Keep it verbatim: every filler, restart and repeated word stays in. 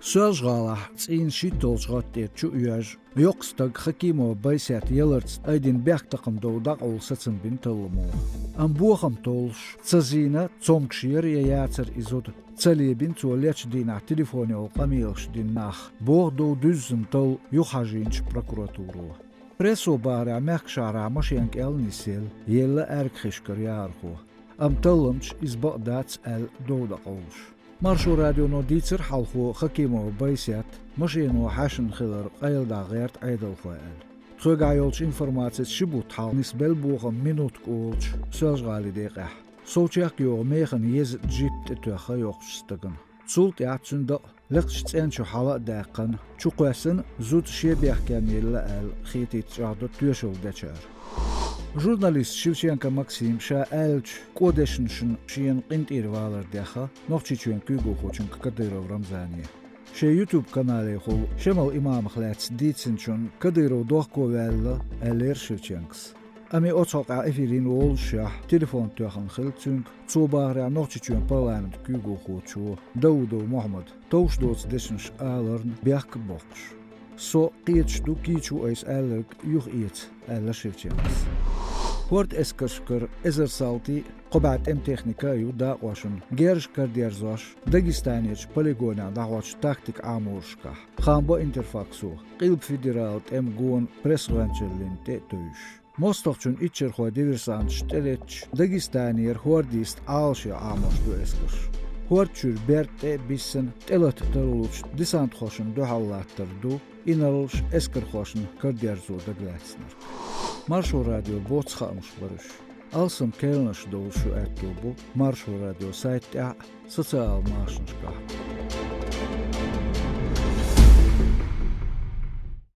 Соьлжа-ГӀалахь цӀийнан шийтталгӀачу гӀатта тӀера чу а йоьжна, йоккха стаг Хакимова Байсет яларца айдина бехктакхаман дов дӀакъовла сацам бина талламо. Амма бохам толлуш, ца зийна, цомгуш яр я яцар и зуда, ца лебина цо лечча дийнахь телефонехула къамелаш дина нах, боху дов дуьззина талла юхахьажийначу прокуратуро. Прессо бахарехь, мехкан шахьарахь машен кӀел нисъелла елла аьргахишкара яхархо. Амма талламча иза бакъ дац аьлла дов дӀакъовлуш. Маршо радионо дийцира хьалхо Хакимова Байсет машено хьаьшна хилар къайладахьа гӀерта Ӏедалхой аьлла. Тхоьгахь йолчу информацица ши бутт хьалха нисбелла бохам минутка олучу Соьлжа-ГӀалин декъехь. Сов чекхйоху механа еза джип тӀетоьхна йоккхачу стагана. Цул тӀаьхьа цуьнан дакъа лекхачу цӀен чу хьала а даьккхина, чу кхоьссина, зуда шен бехкенна елла аьлла хетийта чӀагӀдо тоьшалла дечара. Журналист Шевченко Максим ша аьллачу кӀоа дешнашна шена къинтӀера валар дехна Нохчийчоьнан куьйгалхочуьнга Кадыров Рамзане. Шен YouTube-каналехула Шемал имамах лаьцна дийцинчунна Кадыров дохко ваьлла, аьллера Шевченкос. Амма оцу хьокъехь эфире йина воллушехь, телефон тоьхна хилла цуьнга, цо бахарехь, Нохчийчоьнан парламентан куьйгалхочо Даудов Мохьмада товш доцу дешнаш аларна бехк а боккхуш. «Со кхеташ ду, кийча ву айса аьлларг юха эца», — аьлла Шевченкос. ХӀорда эскаршкара эзар салтий, кхо бӀе тӀеман техника а ю дакъошна, герзаш карадерзош, Дагестанерчу полигонехь дӀахьочу тактикан Ӏаморашкахь, хаам бо Интерфаксо, Къилба федералан тӀеман гонан пресс-гӀоьнчаллина тӀе а тевжаш. МостагӀчун иччархой диверсанташ тӀелетташ Дагестанера хӀордист Ӏалашъян Ӏамош ду эскарш. ХӀорда чуьра берда тӀе а биссина, тӀелата тарлучу десантхошна дуьхьал латтар ду инарлаш эскархошна карадерзо дагалаьцнарг. Маршо радион боцца хаамаш бара уьш. Алсам керланаш довла шу аьтто бу Маршо радион сайта тӀехь а, социал машанашкахь а.